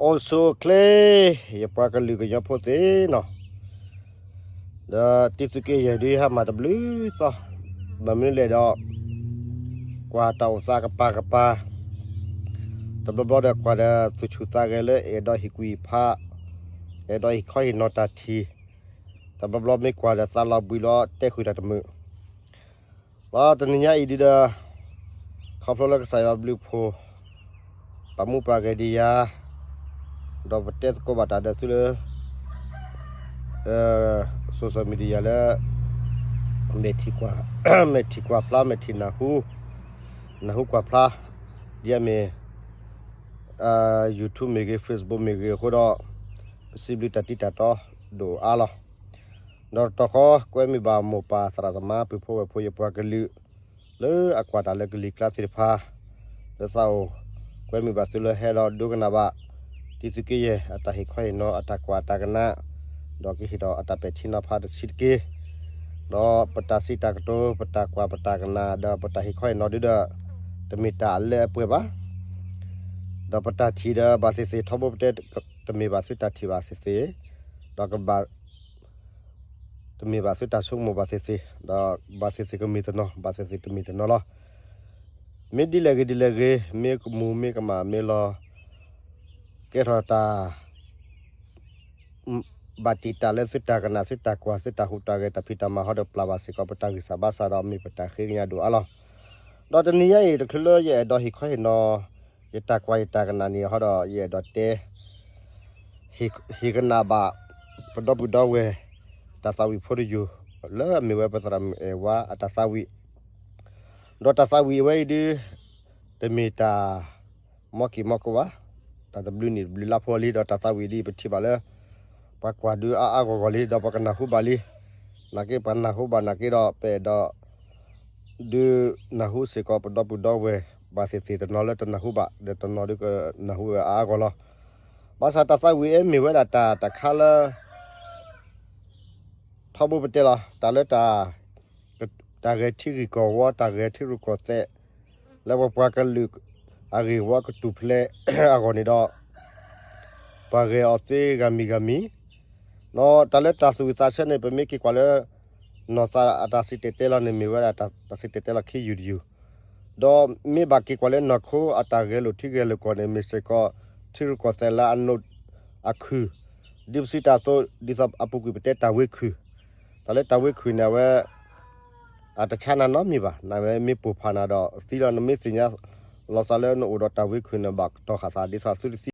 အိၣ်ဆူၣ်အိၣ်ချ့ ယပှၤကလုာ်ကညီဖိသ့ၣ်နီၤ, ဒီးတံသုးက့ယဲၢ်ဒုးဟးမၤတဘျုးသီ, ဘၣ်မနုၤလဲၣ်ဒီး ကွၢ်တၢ်အိၣ်သးကပၤကပၤ, တဘျီဘျီဒီးကွၢ်ဒီးသူၣ်ဆူၣ်သးဂဲၤလၢအဲၣ်ဒိးဟ့ၣ်ကူၣ်ဟ့ၣ်ဖး, အဲၣ်ဒိးဟ့ၣ်ခီဟ့ၣ်နီၤတၢ်ထံၣ်, တဘျီဘျီမ့ၢ်ကွၢ်ဒီးသးလီၤဘှံးလီၤတဲဃုာ်တၢ်တမုာ် လီၤ. တနံၤညါအံၤဒုးဒီး ခီဖျိလၢကစၢ်ယွၤဘျုးဖှိၣ် ပာ်မူပာ်ဂဲၤဒံးယၤ, ဒီးပတဲသကိးဘၣ်တၢ်ဒီးသုလၢ social media လၢ မဲာ်ထံၣ်ကွၢ်ဖျါ မဲာ်ထံၣ်နၢ်ဟူ နၢ်ဟူကွၢ်ဖျါ ဒ်အမ့ၢ် YouTube မ့ၢ်ဂ့ၤ Facebook မ့ၢ်ဂ့ၤအဃိဒီး ပစံးဘျုးတၢ်တံတၢ်တီဒိၣ်အါလီၤ. ဒီးတတီၤဃီ ကွဲမုာ်ဘၣ်မိၢ်ပၢ်သရၣ်သမါ ပုၢ်ဖိဝဲၢ်ဖိ ယပှၤကလုာ် လၢအကွၢ်တၢ်လၢကလံၤကျါသ့ၣ်တဖၣ် လၢသးအိၣ် ကွဲမုာ်ဘၣ်သုလၢဟဲဒီးဒိကနၣ်ဘၣ် တံသုးက့ယဲၢ် အတၢ်ဟ့ၣ်ခီဟ့ၣ်နီၤ အတၢ်ကွၢ်အတၢ်ကနၣ်, ဒီးကဟ့ၣ်ဒီးအတၢ်ပဲာ်ထံနီၤဖးတဆံးတက့ၢ်. ဒီးပတၢ်စံးတၢ်ကတိၤ ပတၢ်ကွၢ်ပတၢ်ကနၣ် ဒီးပတၢ်ဟ့ၣ်ခီဟ့ၣ်နီၤဒုဒီး တမ့ၢ်တၢ်အလၢအပှဲၤဘၣ်. ဒီးပတၢ်ထံၣ်ဒီးဘၣ်သ့ၣ်သ့ၣ် ထီဘိပတဲ တမ့ၢ်ဘၣ်သုတၢ်ထံၣ်ဘၣ်သ့ၣ်သ့ၣ်, ဒီးကဘၣ် တမ့ၢ်ဘၣ်သုတၢ်ဆိကမိၣ်ဘၣ်သ့ၣ်သ့ၣ်, ဒီးဘၣ်သ့ၣ်သ့ၣ်ကမ့ၢ်တနီၤ ဘၣ်သ့ၣ်သ့ၣ်တမ့ၢ်တနီၤလီၤ. မ့ၢ်ဒ်လဲၣ်ဂ့ၤဒ်လဲၣ်ဂ့ၤ မ့ၢ်ကမူၤမ့ၢ်ကမၣ်မ့ၢ်လီၤ ကဲထီၣ်တၢ် ဘၣ်တံာ်တာ်လၢသုတၢ်ကနၣ် သုတၢ်ကွၢ် သုတၢ်ဟူးတၢ်ဂဲၤ တၢ်ဖံးတၢ်မၤဟီဒီးပျၢ်ဘၣ်စ့ၢ်ကီး ပတၢ်ဂံၢ်စၢ်ဘါစၢ်ဒီးမ့ၢ်ပတၢ်ဃ့ကညးဒိၣ်အါလီၤ. ဒီးတနံၤညါအံၤ တချုးလၢယအဲၣ်ဒိးဟ့ၣ်ခီဟ့ၣ်နီၤ ယတၢ်ကွၢ်ယတၢ်ကနၣ်န့ၣ်ဟီဒီး ယအဲၣ်ဒိးတဲ ဟ့ၣ်ကနၣ်ဘၣ် ပဒီပုၢ်ဒီဝဲၢ် တၢ်သးဝံၣ်ဖိတယုၢ် လၢအမ့ၢ်ဝဲပသရၣ်မုၣ်အဲၣ်ဝါအတၢ်သးဝံၣ်, ဒီးတၢ်သးဝံၣ်အဝဲအံၤဒု တမ့ၢ်တၢ် မီၢ်က့ၤမီၢ်ကိးဘၣ်, တၢ်တဘျုးနံၣ်တဘျုးလါဖိလံ ဒီးတၢ်သးဝံၣ်ဒ်ပထံၣ်ဘၣ်လၢ ပှၤကွၢ်ဒုးအါအါဂီၢ်ဂီၢ်လံ ဒီးပှၤကနၢ်ဟူဘၣ်လံ. နာ်က့ပှၤနၢ်ဟူဘၣ်နာ်က့ဒီး ပအဲၣ်ဒိး ဒုးနၢ်ဟူစ့ၢ်ကီးပဒီပုၢ်ဒီဝဲၢ် ဘၣ်သ့ၣ်သ့ၣ်တနီၤလၢတနၢ်ဟူဘၣ် ဒီးတနီၤဒုးကနၢ်ဟူဝဲအါအါဂီၢ်လီၤ. ဘၣ်ဆၣ်တၢ်သးဝံၣ်အံၤမ့ၢ်ဝဲဒၣ်တၢ်တခါလၢ ထီဘိပတဲလီၤ တၢ်လၢတၢ် တၢ်ဂဲၤထံဂ့ၢ်ကီၢ်ဝီ တၢ်ဂဲၤထံရူၢ်ကီၢ်သဲး လၢပပှၤကလုာ်အဂ့ၢ်ဝီကတူၢ်ဖျဲးအဂီၢ်န့ၣ်ဒီး ပှၤဂဲၤအီၤသ့ဂၤမံၤဂၤမံၤ, ဒီးတၢ်လၢတၢ်သူၣ်ဝံၣ်သးဆၢန့ၣ် ပမ့ၢ်က့ၤကွၢ်လၢ နီၢ်သးအတၢ်စံၣ်တဲၤတဲလီၤန့ၣ် မ့ၢ်ဝဲဒၣ်တၢ်စံၣ်တဲၤတဲလီၤခံယူၢ်တယူၢ်, ဒီးမ့ၢ်ဘၣ်က့ၤကွၢ်လၢနီၢ်ခိအတၢ်ဂဲၤလိာ်ထံဂဲၤလိာ်ကီၢ်န့ၣ် မ့ၢ်စ့ၢ်ကီး ထံရူၢ်ကီၢ်သဲးလၢအနိးအခုၣ်, ဒ်ပစံးတၢ်အသိး ဒ်သိးအပူၤကွံာ်ပတဲတၢ်ဝ့ခုၣ်, တၢ်လၢတၢ်ဝ့ခုၣ်န့ၣ် အဝဲ အတဆါနၤနီတမံၤဘၣ်, နဝဲမ့ၢ်ပိၢ်ဖးနၤဒီးသံလီၤ. နမ့ၢ်သ့ၣ်ညါလီၤသးလၢနအိၣ်ဒီးတၢ်ဝ့ခုၣ်န့ၣ် ဘၣ်တီၢ်ဃာ်သးဒ်သိးသုတသံ